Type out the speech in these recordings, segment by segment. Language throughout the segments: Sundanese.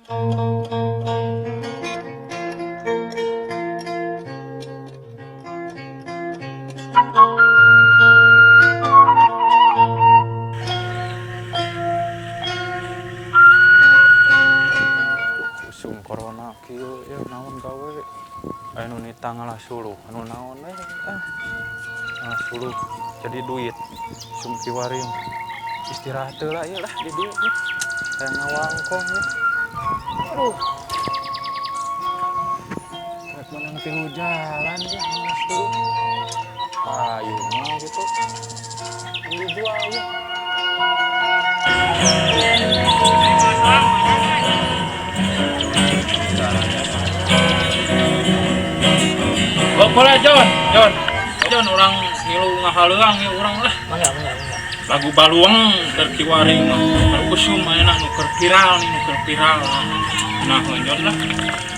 Usum corona kieu ya, naon gawe, aya nu nita ngalah suluh, anu naon we, ah ngalah suluh jadi duit. Usum kiwari istirahat heula ieu lah di dieu nya, aya ngawangkong ya. Aduh, rek meunang tilu jalan ya, ngalah suluh payungna gitu dijual ya. Oh, boleh John, John. John orang ngilu ngahaleuang ya urang lah. Mangga, mangga, mangga. Lagu Baluang keur kiwari mah. Keur usum ayeuna nu keur viral nih, nu keur viral. Nah, John lah.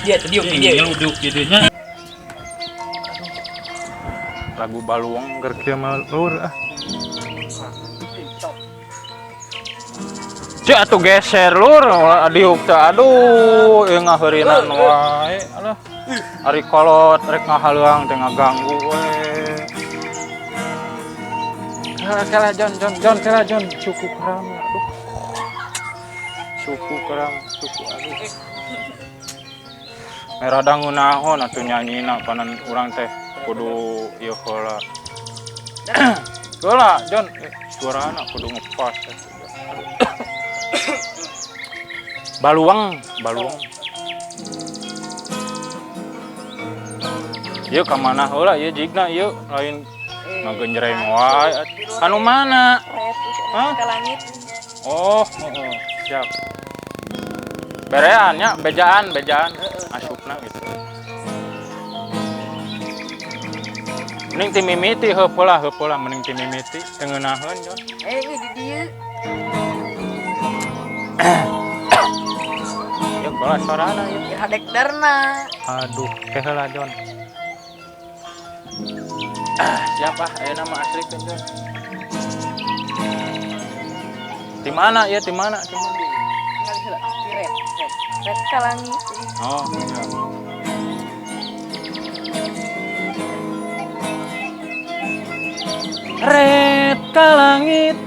Dia tuh diuk dia. Ngilu diuk gitu nya. Lagu Baluang keur kieu mah lur ah. Cek atuh geser lur, ulah diuk teh, aduh ieu ngaheurinan wae alah. Ari kolot rek ngahaleuang teh ngaganggu we. Kala kala John, John, John, kala John, suku keram aduh. Suku keram, suku aduh. Merada ngunahon atuh nyanyina panan urang teh kudu ieu heula. Heula John, suarana kudu ngepas atuh. Baluang, baluang. Ieu ka mana heula ieu jigna ieu lain ngagenjreng wae. Anu mana? Hah? Ke langit. Oh, heeh, siap. Berean nya, bejaan, bejaan asupna gitu. Mending ti mimiti heup heula, heup heula mending ti mimiti teu ngeunaheun John. Eh, ini di dieu. Ya bola sorana ya. Ya hadek darna. Aduh, ke heula John. Ah, siapa? Ayeuna mah asrikeun John. Di mana ya? Di mana? Di mana? Ngali heula, di red, red. Red ka langit. Oh, iya. Red ka langit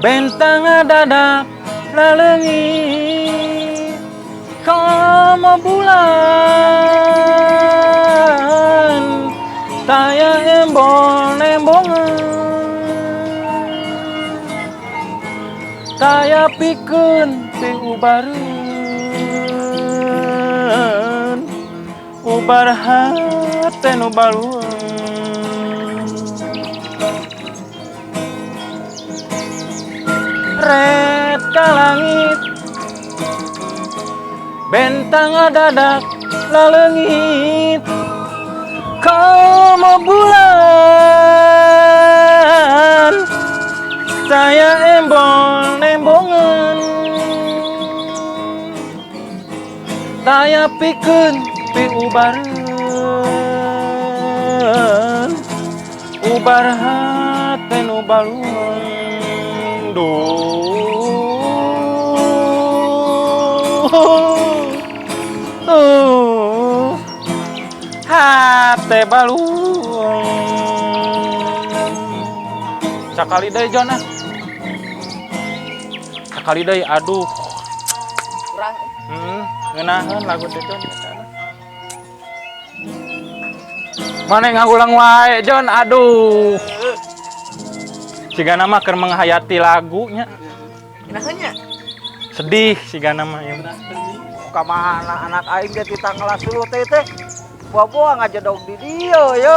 bentang dadak laleungit komo bulan taya embon embongan taya pikeun piubareun ubar hate nu balueun. Red ka langit bentang dadak laleungit komo bulan saya embon embongan taya pikeun piubareun ubar hate nu balueun. Duh, hate balueun. Sakali deui John ah. Sakali deui aduh. Kurang. Ngeunaheun lagu teh John. Mana ngagulang wae John, aduh. Sigana mah keur menghayati lagunya. Ngeunaheun nya? Sedih sigana mah ieu. Ka mana anak aing ge ti tanggal suluh teh teh. Buah-buah ngajedog di dieu ye.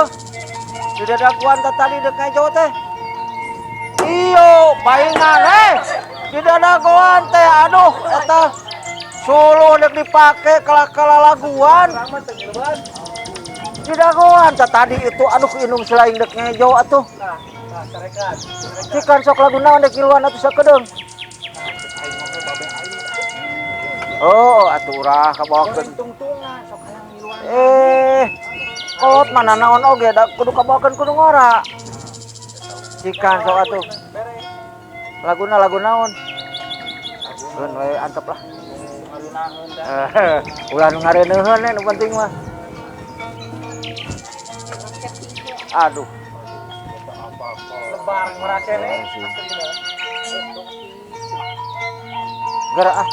Di dadaguan teh tadi deuk ngejo teh. Iyo, paingan Di dadaguan teh aduh eta suluh deuk dipake kalah-kalah laguan. Di dadaguan teh tadi itu aduh indung selain deuk ngejo atuh. Cikan sok lagu naon deuk ngiluan atuh sakedeung. Oh, atuh urah kabawakeun. Kolot mana naon oge da kudu kabawakeun kudu ngora. Cikan sok atuh. Laguna lagu naon? Keun we antep lah. Ulah nu ngareuneuheun nu penting mah. Aduh. Lebar ngerakeun eh. Gerak ah.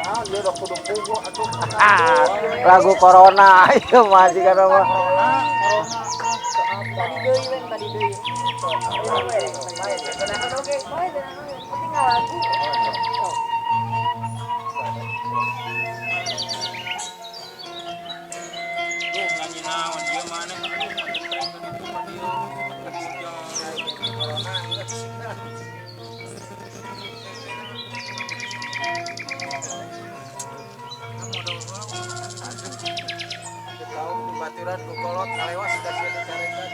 Nah, dia udah kudu puguh atuh. Ah, lagu corona itu mah jika mah. Corona, corona. Tadi deui we, tadi deui. Oke, bae penting lagu. Duh, nyanyi naon ieu maneh aduh macet teh ka ditu ka dieu. Ka dieu. Baturan ku kolot ngalewas da sia dicarekan.